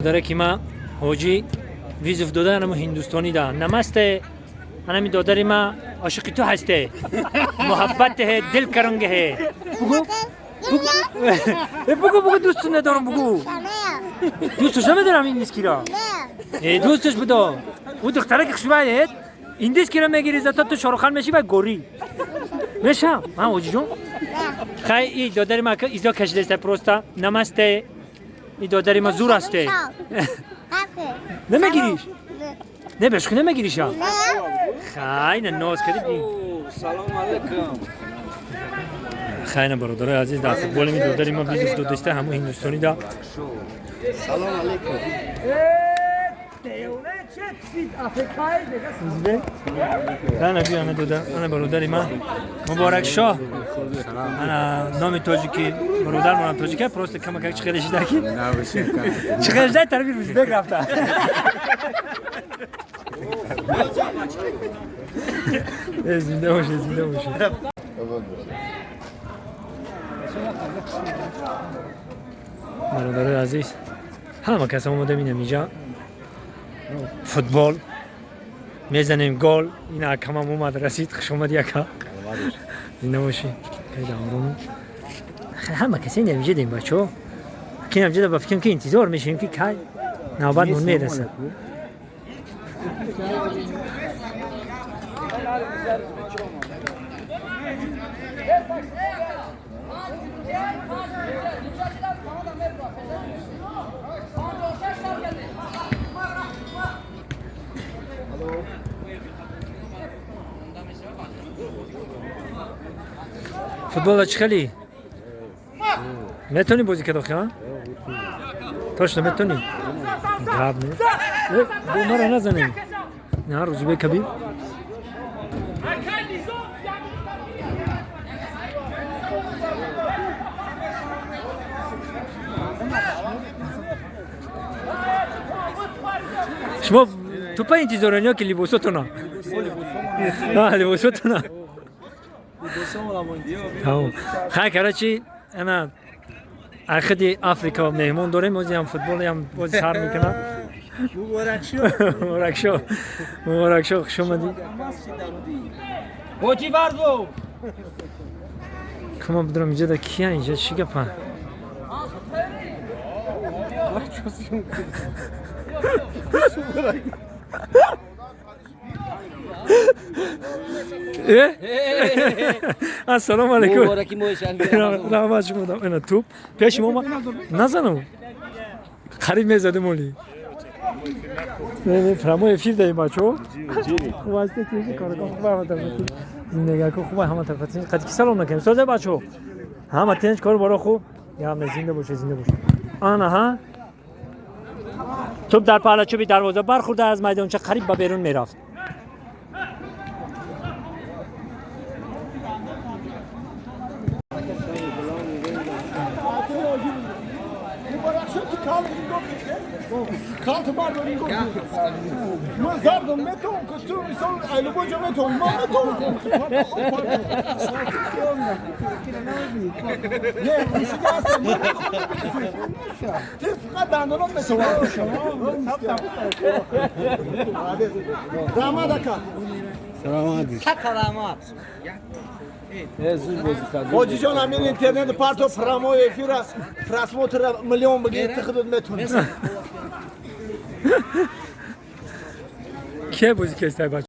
Додараки ма ҳоҷӣ вызов дода анамо ҳиндустонӣ да. Намасте, анами додари ма ошиқи ту ҳасте. Муҳаббат ҳе, дил карунге ҳе. Бугу? Бугу? Э, бугу, бугу, дӯсту надорам, бугу. Дӯстуш намедорам индискиро. Э, дӯстуш будо. Ӯ духтараки хушбае, индискиро мегири, зато ту Шорухан меши ва горӣ. Мешам? Ман ҳоҷиҷон? Хай, и додари ма изо кашидаста просто. Намасте. И додари ма зур ҳасте. Намегириш? Не, бешухи намегириша? Хай, на ноз кардӣ. Салом алейкум. Хайна, бародарои азиз, дар футболи ми додари ма вызов додаста ҳамун ҳиндустонӣ да. Салом алейкум. Ана биё, ана дода, ана бародари ман Муборакшоҳ, ана номи тоҷики бародармонам тоҷика, просто камакак чӣ хеле шидаки чӣ хеле шида, тарафи Рӯзбек рафта. Э, зинда бошед, зинда бошед. Бародарои азиз, ҳама кас омодам инам инҷа футбол мезанем, гол. Ин акамам омад, расид. Хуш омадӣ, ака, зинда бошӣ. Кайда орому ҳама касе инам инҷа дем, бачаҳо, ки инам ҷида ба фикрам, ки интизор мешавем, ки кай навбатмон мерасад. Футбола чӣ хели метавонӣ бозӣ кард охи? Точно метавонӣ? Гап не, бо мара назанем. На, Рӯзибек кабир. Шумо тупа интизорен ё ки либосотона? Либосотона. Тамом. Хай, короче, ана ахиди Африка меҳмон дорем, ози ҳам футбол ҳам бози сар мекунам. Муборакшо, муборакшо, хуш омадӣ. Ҳоҷи Варзо. Кама бидорам, инҷа да кия, инҷа чӣ гапа? Э? Ассалому алайкум. Мубораки моҳи шарифи Рамазон. Раҳмат шумо. Ина туп пеши мо назанам. Қариб мезадем оли. Не, не, прямой эфир даем, бачаҳо. Хуб ҳастед, тинҷи коргоҳ хуб, ҳама тарафати зиндагиако хуб, ҳама тарафати қад ки салом накунем. Созе, бачаҳо. Ҳама тинҷ, кор боро хуб. Ям, зинда бошед, зинда бошед. Ана ҳа. Туп дар паҳлачӯби дарвоза бархӯрда, аз майдонча қариб ба берун мерафт. Кант бардорӣ гуфт. Ман зардам метавон, ки ту мисол айлубо ҷо метавон, ман метавон. Не, мусиқӣ ҳастам. Ти фақат дандонам метавон. Раҳмат, ака. Раҳмат. Ҳоҷиҷон, ҳамин интернет парто, прямой эфира просмотра миллион бигир, ти худат метавонӣ. Кия бозӣ кестай, бача?